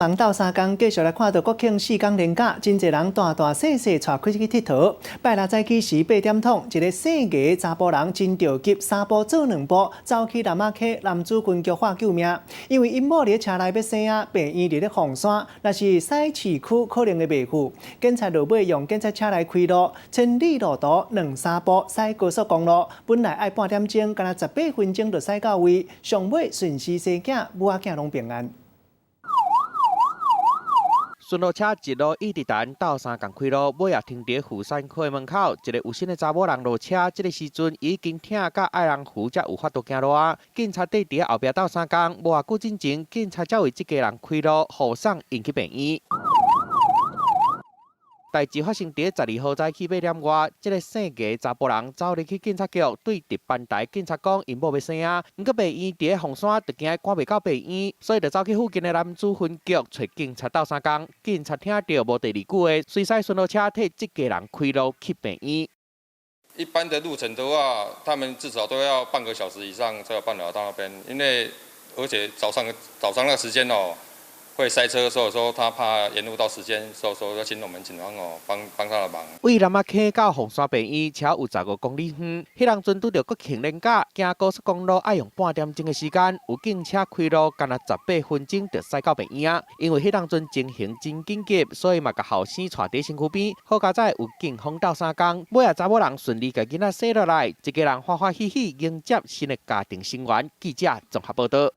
人鬥相共，繼續來看到國慶四工連假，真濟人大大細細𤆬開去𨑨迌。拜六早起時八點通，一个姓倪查埔人真著急，三步做兩步，走去南仔溪男子分局喊救命。因為𪜶某佇車內欲生仔，病院佇咧鳳山，若是駛市區可能會袂赴。警察落尾用警察車來開路，千里路途兩三步駛高速公路，本來愛半點鐘，干焦18分鐘就駛到位，上尾順時生囝，母仔囝攏平安。巡邏車一路一直等鬥相共開路，尾仔停佇婦產科的門口，一个有身的查某人落車，這个時陣已經疼甲愛人扶才有法度行路啊。警察綴佇後壁鬥相共，無偌久進前，警察才為這家人開路，護送𪜶去病院。代誌發生佇12號早起8點外，這个姓倪查埔人走入去警察局，對值班台警察講，𪜶某欲生仔，毋過病院佇鳳山，就驚趕袂到病院，所以就走去附近的楠梓分局揣警察鬥相共。警察聽著無第二句話，隨駛巡邏車替這家人開路去病院。一般的路程的話，他們至少都要半個小時以上才有辦法到那邊，因為而且早上那個時間哦，會塞車，所以說他怕延誤到時間，所以說要請我們警方哦幫幫他的忙。位楠仔溪到鳳山病院，車有15公里遠。彼當陣拄著國慶連假，行高速公路愛用半點鐘的時間，有警車開路，干焦18分鐘就駛到病院啊。因為彼當陣情形真緊急，所以嘛共後生𤆬佇身軀邊。好佳哉有警方鬥相共，尾仔查某人順利共囡仔生落來，一家人歡歡喜喜迎接新的家庭成員。記者綜合報導。